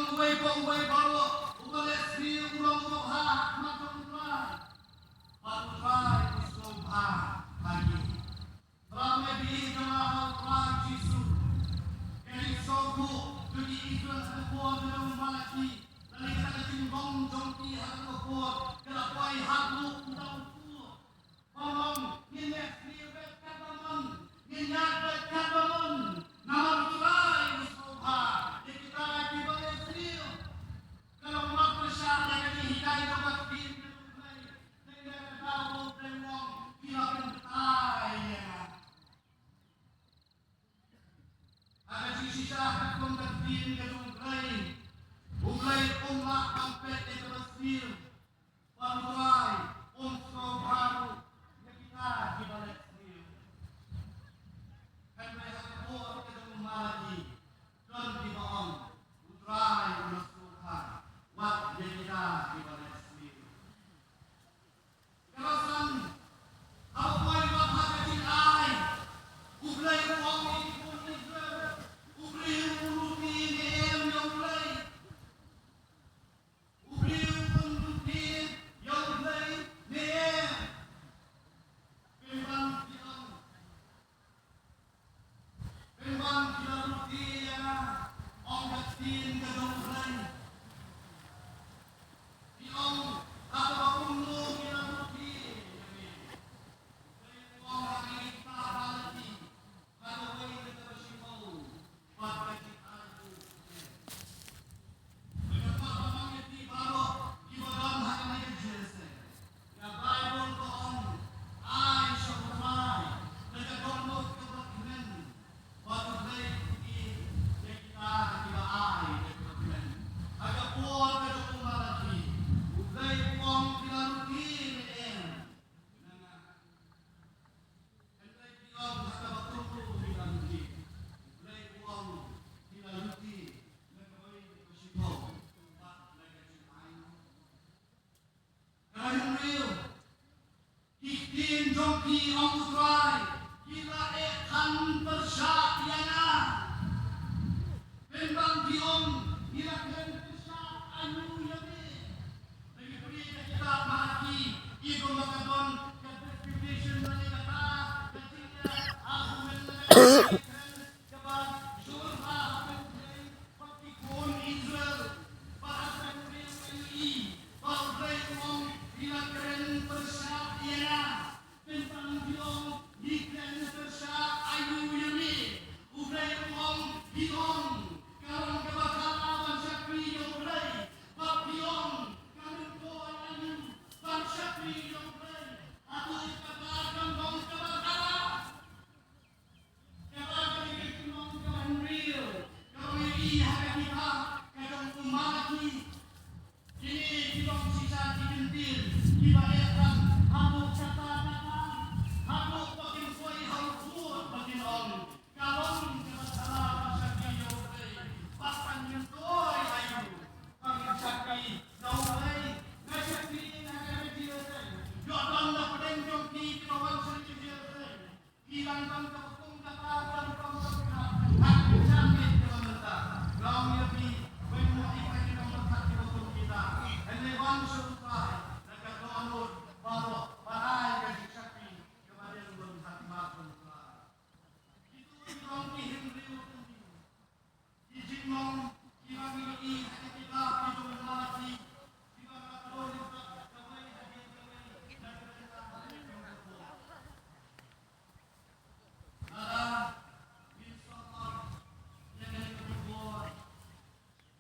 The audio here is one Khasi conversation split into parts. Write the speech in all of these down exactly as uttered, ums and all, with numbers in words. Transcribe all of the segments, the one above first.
Uwei pa uwei baroh uba leh sniew u long uba bha ha khmat jong U Trai, bad U Trai u sngewbha ha ngi. Trai, me ïeit jong nga ha U Trai Jisu. Ka jingsngewthuh jong ki Israel ha ka por jong u Malaki, lane kata ka jinglong jong ki ha ka por, ka la poi haduh uta u por. Ban long ngin leh sniew beit katba mon, ngin ïaid beit katba mon. Namar U Trai u sngewbha ïa kita kiba leh sniew. Ka long marpyrshah ïa ka jinghikai jong ka ktien ka jong U Blei. Lada ka daw U Blei u ong, phi la pynbatai ïa nga. Ha ka jingshisha katkum ka ktien ka jong U Blei, U Blei um lah ban peit ïa kaba sniew. Bad U Trai um sngewbha ruh ïa kita kiba leh sniew. Hynrei ha ka por ka jong u Malaki, don kiba ong, U Trai um sngewbha wat ïa kita kiba leh sniew. Kaba san, haba poi pat ha ka jingai, U Blei u ong ïa ki khun Israel, u briew un lute ne em ïa U Blei? U briew un lute ïa U Blei ne em? Pynban phi ong, pynban phi la lute ïa nga, ong ka ktien ka jong U Blei. Phi ong, hato ba kumno ngi la lute ïa me? Phi ong ha kane ka kitab Malaki, ha kawei na kaba shiphew, bad ka jingai ruh. Bad ka kwah ban ong ïa phi baroh kiba don ha kane ka jingïaseng, ka Baibl ka ong, ai sha U Trai da ka dohnud kaba kmen. Bad U Blei u ïeit ïa kita kiba ai da kaba kmen. Ha ka por ka jong u Malaki, U Blei u ong, phi la lute ne em? Hynrei phi ong, hato ba kumno ngi la lute? U Blei u ong, phi la lute na kawei ka shiphew, bad na ka jingai. Ka hynriew, ki ktien jong phi, ong U Trai, ki la ïeh kren pyrshah ïa nga. Pynban phi ong, ngi la kren pyrshah aiu ïa me? Lada ngi pule ka kitab Malaki, i kumba ka don ka disputation lane kata ka jingïa argument lane ka jingkren kaba shukor ha U Blei bad ki khun Israel. Bad ha ka hynriew ka ïohi ba U Blei u ong, phi la kren pyrshah ïa nga. Pynban phi ong, ngi kren pyrshah aiu ïa me? U Blei u ong, phi ong, ka long kaba khatduh ban shakri ïa U Blei. Bad phi ong, ka myntoi aiu ban shakri ïa U Blei? Hato kata kan long kaba khatduh? Kata ka dei ka jinglong kaba hynriew kaba ngi ïohi ha ka kitab ka jong u Malaki. Kine ki long shisha ki kyntien kiba ïa tang haduh katta katta, haduh ba kin poi ha u kut ba kin ong, ka long kaba khatduh ban shakri ïa U Blei. Bad kan myntoi aiu ba ngin shakri ïa U Blei? Nga shakri ha kane ka jingïaseng. Ïoh don na pdeng jong phi kiba wan sha kane ka jingïaseng. Ki dang don kaba kum kata, kaba kum kata. Hynrei ka jingmut kaba mynta, nga ong ïa phi, wei mo ïa ki nongpynïaid kiba kum kita. Hynrei wan sha U Trai da ka dohnud baroh, ban ai ka jingshakri kaba dei bad ha khmat U Trai. Kito ki long ki hynriew tylli. Ki jinglong kiba ngi ïohi ha ka kitab ka jong u Malaki, kiba la pynlong lyngkot kawei hadien kawei na ka bynta ka jong ka por. Lada ngin sngewthuh ïa kane ka por,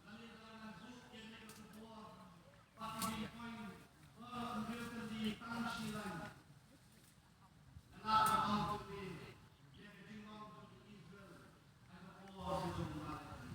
lane lada ngan buh ïa kane ka por, pat ngin poi, ba ngin pynlong tang shi laiñ. Nga la ong kumne ïa ka jinglong jong ki Israel ha ka por ka jong u Malaki.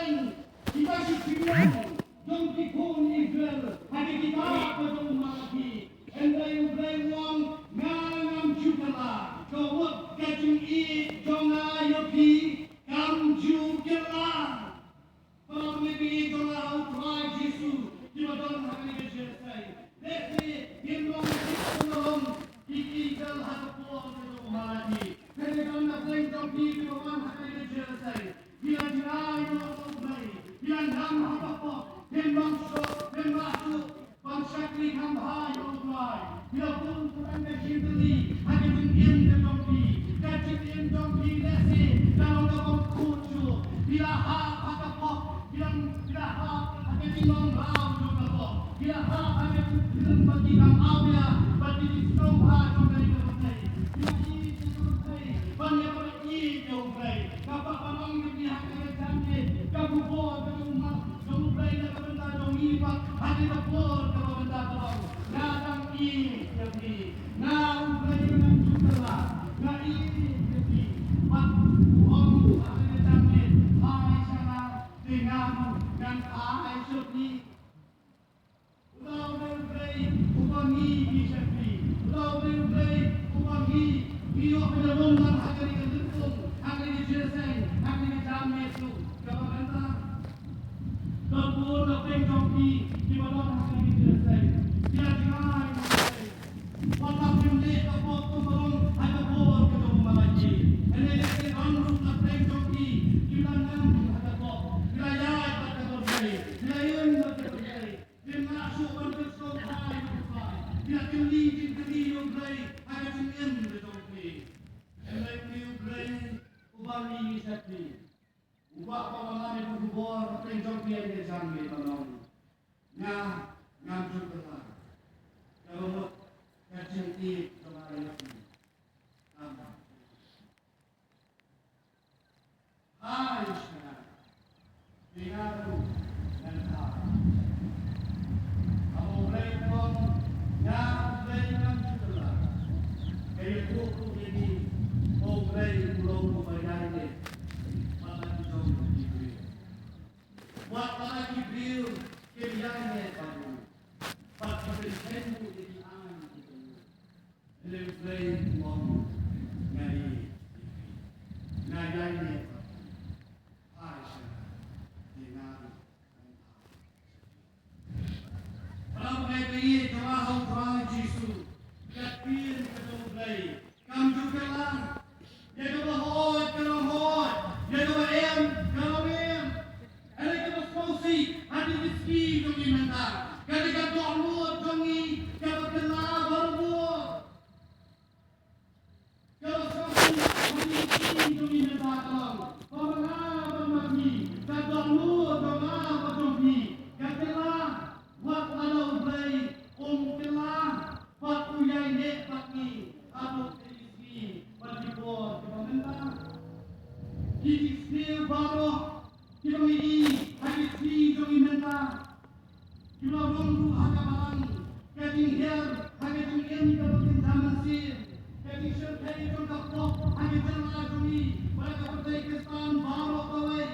Kita ki jingong jong ki khun Israel ha ki kitab ka jong u Malaki. Hynrei U Blei u ong, nga ngam ju kylla. Ka mut ka jingïeit jong nga ïa phi kam ju kylla. Para bangeit jong nga ha u Trai Jisu, kiba don ha kane ka jingïaseng. Lehse ngim long ki khun, long ki Israel ha ka por ka jong u Malaki. Hynrei ka don na pdeng jong phi kiba wan ha kane ka jingïaseng. Phi la jngai ïa u Blei, phi la ngam ha ka pop, phim long shuh, phim lah shuh ban shakri kham bha ïa u Blei. Phi la bun kyrpang ka jingkylli ha ka jingim ka jong phi. Ka jingim jong phi lehse ka long kaba kut shuh. Phi la hap ha ka pop, phi la, phi la hap ha ka jinglong raw jong ka pop. Phi la hap ha ka jingkylli bad ki kam awria, bad ki jingsngewbha jong ka ri ka pyrthei. Phi la ïeit ïa ka pyrthei ban ïa ka ïeit ïa U Blei. Kaba ka long ïa phi ha kane ka janmiet, ka khubor ka jong u ma-, jong U Blei na ka bynta jong ngi pat ha kane ka por kaba mynta ka long. Nga dang ïeit ïa phi. Nga U Blei ngam ju kylla. Nga ïeit ïa phi. Bad u ong ha kane ka janmiet, phai sha nga, te nga ruh ngan phai sha phi. Uta u dei U Blei uba ngi ngi shakri. Uta u dei U Blei uba ngi ngi ïoh ban ïalum lang ha kane ka lympung, ha kane ka jingïaseng, ha kane ka janmiet ruh. Kaba mynta, don bun na pdeng jong phi kiba don ha kane ka jingïaseng. Phi la jngai na U Blei. Wat la phim leh ka pop kumba long ha ka por ka jong u Malaki. Hynrei lehse don ruh na pdeng jong phi kiba la ngam ha ka pop. Phi la ïaid bad ka pyrthei. Phi la ïeng bad ka pyrthei. Phim lah shuh ban kyrsiew bha ïa U Blei. Phi la kylli jingkylli ïa U Blei ha ka jingim ka jong phi. Hynrei U Blei uba ngi ngi shakri, uba kwah ban ïalam ïa ka khubor ha pdeng jong phi ha kane ka janmiet ban ong, nga ngam ju kylla. Kaba mut ka jingïeit jong nga ïa phi kam ju Hai sha nga, te nga ruh ngan phai. Haba U Blei u ong, nga U Blei ngam ju kylla, ka ïathuh ruh ïa ngi ba U Blei u long uba ïaineh bad la ki jong ki briew. Wat la ki briew kim ïaineh bad u, bad ki pynkheiñ ruh ïa ki aiñ ki jong u. Hynrei U Blei u ong, nga ïeit ïa phi. Nga ïaineh bad phi. Phai sha nga, te nga ruh ngan phai sha phi. Para bangeit ba ïeit jong nga ha u Trai Jisu, ka ktien ka jong U Blei kam ju kylla. Ïa kaba hooid ka long hooid, ïa kaba em ka long em. Hynrei kaba sngewsih ha kine ki sngi jong ngi mynta, ka dei ka dohnud jong ngi kaba kylla barabor. Kaba sngewsih ha kine ki sngi jong ngi mynta ka long, ba ma nga bad ma phi, ka dohnud jong nga bad jong phi ka kylla. Wat lada U Blei um kylla, bad u ïaineh bad ngi haduh kine ki sngi bad ki por kiba mynta. Ki jingsniew baroh kiba ngi i ha ki sngi jong ngi mynta, kiba la rung ruh ha ka balang, ka jinghiar ha ka jingim kaba kynja mynsiem, ka jingshyrkhei jong ka pop ha ka jylla jong ngi bad ka pyrthei Khristan baroh kawei,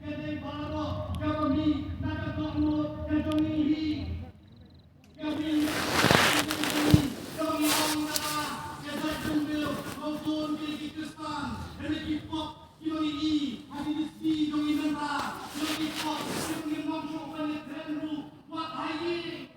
ka dei baroh kaba mih na ka dohnud ka jong ngi hi. Ka mih na ka dohnud ka jong ngi, kaba ngi ong na ka jait jong Blei, ba bun ki dei ki Khristan, hynrei ki pop kiba ngi i ha kine ki sngi jong ngi mynta, ki dei ki pop kiba ngim long shuh ban ïakren ruh, wat ha ïing.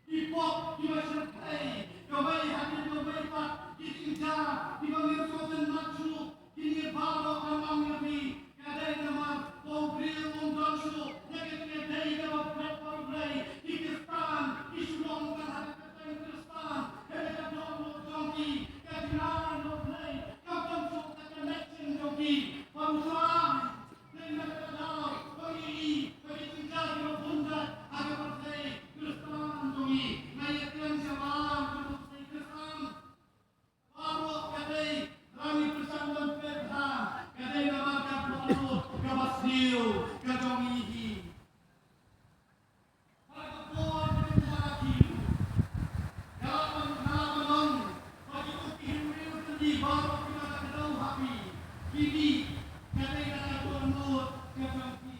Ki pop kiba shyrkhei kawei ha kawei pat, ki jingjia kiba ngim sngewtynnat shuh. Kine baroh ngan ong ïa phi, ka dei namar ba u briew um don shuh ïa ka jingïadei kaba bret bad U Blei. Ki Khristan ki shu long tang ha ka kyrteng Khristan, hynrei ka dohnud jong ki, ka jingaiñ na U Blei, kam don shuh ka connection jong ki bad U Trai. Dei na kata ka daw ba ngi i ba ki jingjia kiba bun jait ha ka pyrthei Khristan jong ngi. Nga ïakren sha balang ka pyrthei Khristan. Baroh ka dei ba ngi pyrshang ban pyrkhat, ka dei namar ka dohnud kaba sniew ka jong ngi hi. Ha ka por ka jong u Malaki, nga la ban, nga la ban ong ba kito ki hynriew tylli baroh kiba la kdew ha phi, kine ka dei na ka dohnud ka jong phi.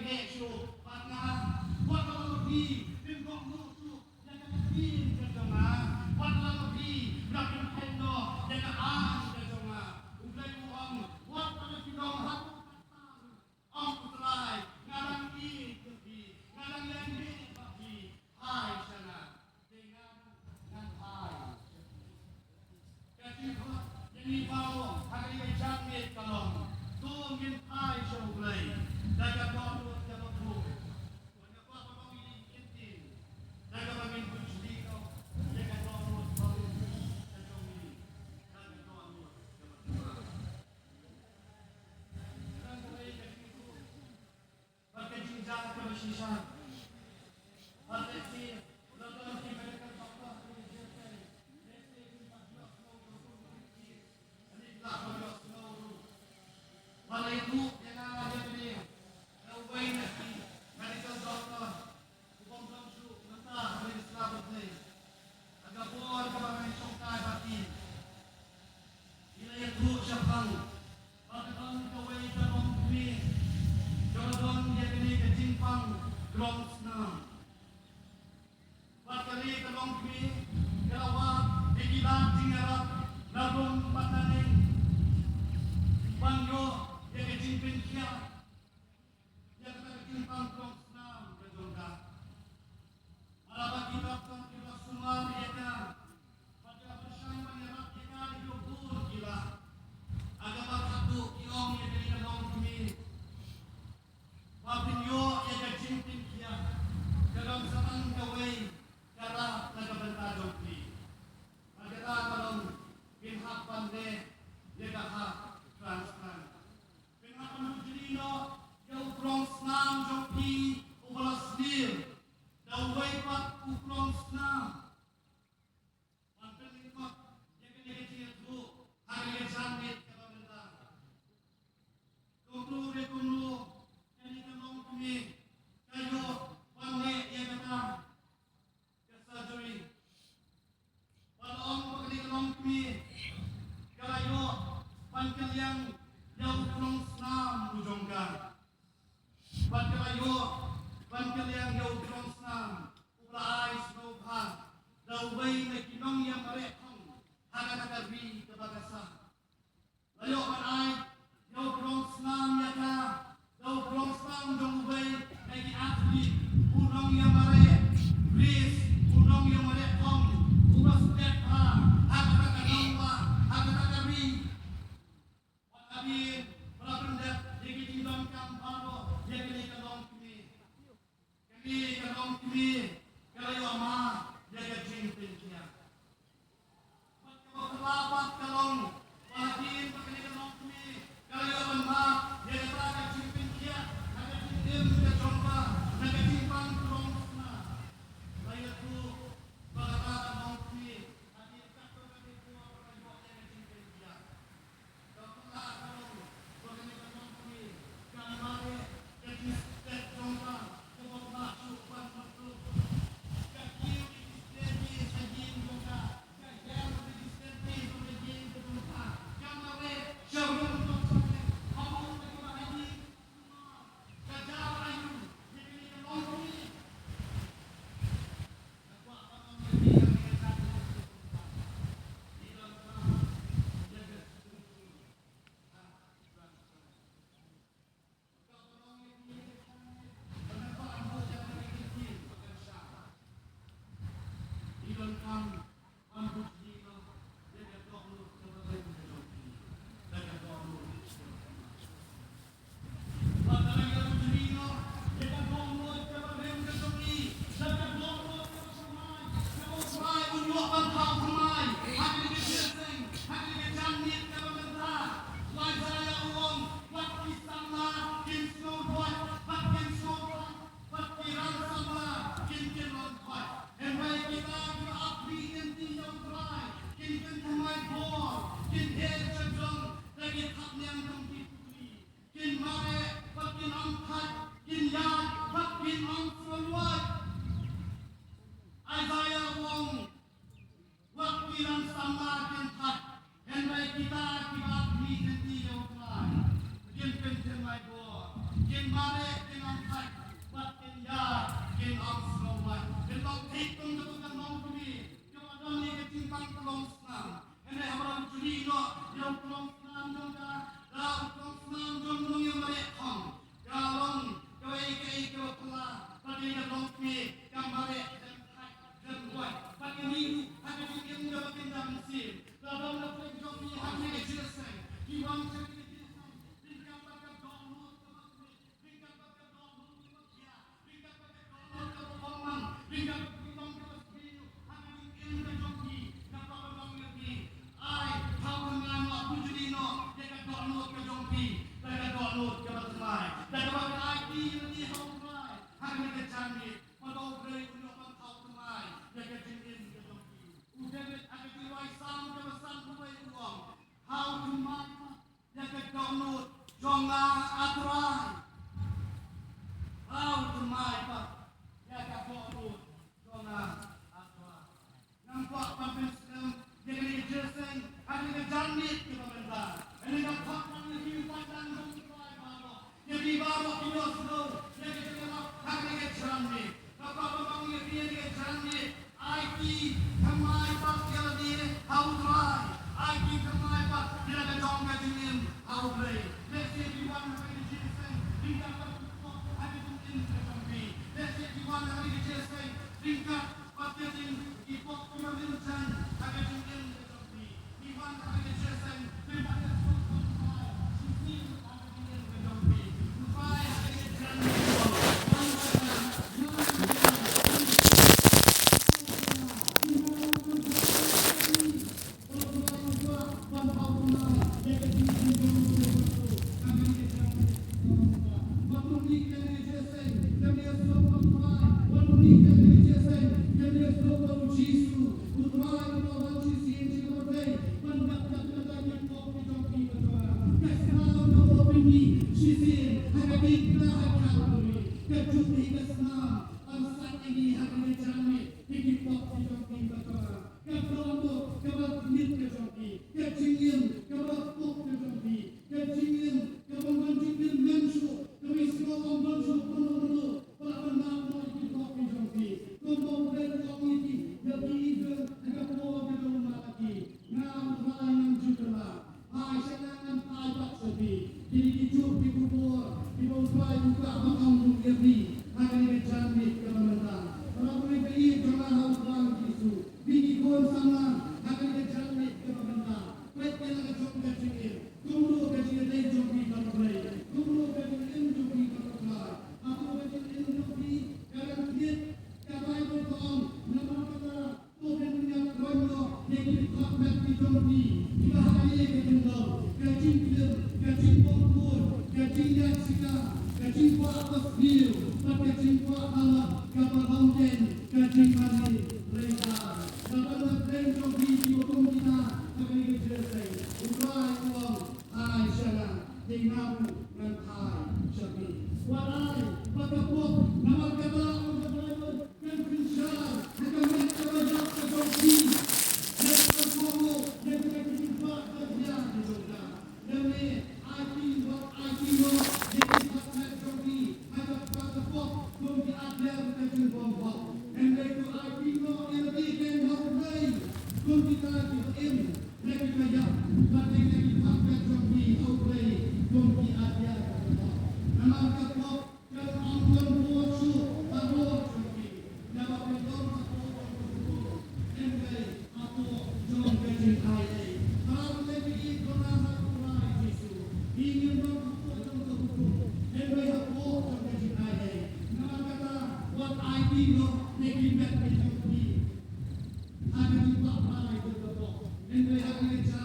Heh shuh bad nga, wat la ka phi phin kohnguh shuh ïa ka ktien ka jong nga, wat la ka phi ba phin kheiñ noh ïa ka aiñ ka jong nga. U Blei u ong, wat la ka phi long hato ka tang, ong U Trai, nga dang ïeit ïa phi, nga dang ïaineh bad phi, phai sha nga. Te nga ruh ngan phai. Ka jingkhot ïa ngi baroh ha kane ka janmiet ka long, to ngin phai sha U Blei da ka dohnud kaba khuid. Wat nga kwah ban ong ïa ngi ktien da kaba ngin bujli noh ïa ka dohnud ba khuid ka jong ngi da ka dohnud kaba khuid. Bad ka jingjia kaba shisha. Bad lehse la don ki medical doctor ha kane ka jingïaseng, lehse kin pat ïohsngew ruh kum ki, lane ki lah ban ïohsngew ruh. Bad la ïathuh ïa nga ïa kane da uwei na ki medical doctor u bym don shuh mynta ha kane ka sla pyrthei. Ha ka por kaba nga shongkai bad ki, ki la ïathuh shaphang ba ka don kawei ka longkmie kaba don ïa kane ka jingpang krong snam. Bad kane ka longkmie ka la wad ïa ki lad jingïarap na lum bad na neng ban ïoh ïa ka jingpynkhiah ïa kata ka jingpang krong snam ka jong ka. Namar ba ki doktor ki la sumar ïa ka bad ki la pyrshang ban ïarap ïa ka da kiba bun ki lad. Ha kaba khatduh ki ong ïa kane ka longkmie ba phin ïoh ïa ka jingpynkhiah ka long sa tang kawei ka lad na ka bynta jong phi. Bad kata ka long phin hap ban leh ïa ka heart transplant. Phin hap ban bujli noh ïa u krong snam jong phi uba la slir da uwei pat u krong snam. Ban pynlyngkot ïa kane ka jingïathuh ha kane ka janmiet kaba mynta. Kumno re kumno, kane ka longkmie ka ïoh ban leh ïa kata ka surgery. Bad la ong ba kane ka longkmie ka la ïoh ban kylliang ïa u krong snam u jong ka. Bad ka la ïoh ban kylliang ïa u krong snam uba la ai sngewbha da uwei na ki nongïamareh thong ha kata ka ri kaba ka sah. La ïoh ban ai ïa u krong snam ïa ka da u krong snam jong uwei na ki athlete, u nongïamareh race, u nongïamareh thong uba stet bha ha kata ka nongbah, ha kata ka ri. Bad hadien ba la pyndep ïa ki jingdonkam baroh ïa kane ka longkmie, kane ka longkmie ka la ïoh map ïa ka jingpynkhiah. Bad kaba phylla pat ka long ba hadien ba kane ka longkmie ka la ïoh ban map ïa kata ka jingpynkhiah ha ka jingim ka jong ka na ka jingpang krong snam, la ïathuh ba kata ka longkmie hadien katto katne por ka la ïoh ïa ka jingpynkhiah. Bad ki rangsamla kin kin wan pat. Hynrei kita kiba ap bri ne Ka long phi ka mareh, ka thait, ka ruwai, bad ka ri ruh ha ka jingim kaba kynja mynsiem. La don na pdeng jong phi ha kane ka jingïaseng, ki wan sha kane ka jingïaseng ryngkat bad ka dohnud kaba kmie, ryngkat bad ka dohnud kaba khia, ryngkat bad ka dohnud kaba bymman, ryngkat bad ka dohnud kaba sniew ha ka jingim ka jong phi. Nga kwah ban ong ïa phi, ai thaw thymmai noh, pynjulor noh ïa ka dohnud ka jong phi da ka dohnud kaba thymmai, da kaba phi aiti ïa lade ha U Trai ha kane ka janmiet. Ba U Blei un ïoh ban thaw thymmai ïa ka jingim ka jong phi. U David ha ka jingrwai Salm kaba sanphew wei u ong, thaw thymmai pat ïa ka dohnud jong nga, A Trai. Thaw thymmai pat ïa ka dohnud jong nga, A Trai. Ngam kwah ban pynslem ïa kane ka jingïaseng ha kane ka janmiet kaba mynta. Hynrei nga kwah ban ïa phi u paidbah jong U Trai baroh, ïa phi baroh ki ïohsngew ïa ka jingïalap ha kane ka janmiet. Nga kwah ban ong ïa phi ïa kane ka janmiet, aiti thymmai pat ïa lade ha U Trai. Aiti thymmai pat ïa la ka jong ka jingim ha U Blei. Lehse phi wan ha kane ka jingïaseng ryngkat bad ki pop ha ka jingim ka jong phi. Lehse phi wan ha kane ka jingïaseng ryngkat bad ki jing, ki pop kiba rimjang ha ka jingim ka jong phi. Phi wan ha kane ka jingïaseng ryngkat bad ki pop kiba rimjang ha ka jingim ka jong phi. Phi wan ha kane ka jingïaseng. Ka dohnud kaba rit ka jong phi, ka jingim kaba pop ka jong phi, ka jingim kaba ym don jingim mynshuh, kaba ïohsngew ym don shuh mano mano ba la pynngat noh ïa ki pop ki jong phi. Kumba U Blei u ong ïa ki, ïa ki, ïa ka por ka jong u Malaki, nga U Trai ngan ju kylla. Phai sha nga ngan phai pat sha phi. Kine ki juk ki khubor kiba U Trai u kwah ban ong ïa phi ha kane ka janmiet kaba mynta. Para bangeit ba ïeit jong nga ha U Trai Jisu, phi ki khun samla ha kane ka janmiet kaba mynta, peit ïa la ka jong ka jingim. Kumno ka jingïadei jong phi bad U Blei? Kumno ka jingim jong phi bad U Trai? Hato ka jingim jong phi ka dang thied? Ka Baibl ka ong, namar kata, to phin ïakren noh ïa ki dkhot met ki jong phi, kiba ha kane ka jingdon ka jingklim, ka jingbymkhuid, ka jingïaid shika, ka jingkwah basniew bad ka jingkwah halor kaba long keiñ ka jingmane rynsan. Lada na pdeng jong phi kiba kum kita ha kane ka jingïaseng, U Trai u ong, phai sha nga, te nga ruh ngan phai sha phi. Wat ai ba ka pop, namar kata ong ka Baibl, kan pynshai ha ka met kaba ïap ka jong phi. Lada ka pop, ïa ka jingpynbha ka jia ka jong ka. Lane aiti, wat aiti noh ïa ki dkhot met jong phi ha ka, ha ka pop kum ki adiar ka jingbymhok. Hynrei to aiti noh ïa lade keiñ ha U Blei kum kita kiba im. Lehse ki ïa, bad lehse ki dkhot met jong phi ha U Blei kum ki adiar. Namar ka pop kan ym don bor shuh halor jong phi. Naba phi don hapoh jong ka hukum, hynrei hapoh jong ka jingaiei. Para bangeit ba ïeit jong nga ha U Trai Jisu, phi ngim don hapoh jong ka hukum, hynrei hapoh jong ka jingaiei. Namar kata, wat aiti noh ïa ki met ki jong phi ha ka jingkwah bha ïa ka pop, hynrei ha ka jingkwah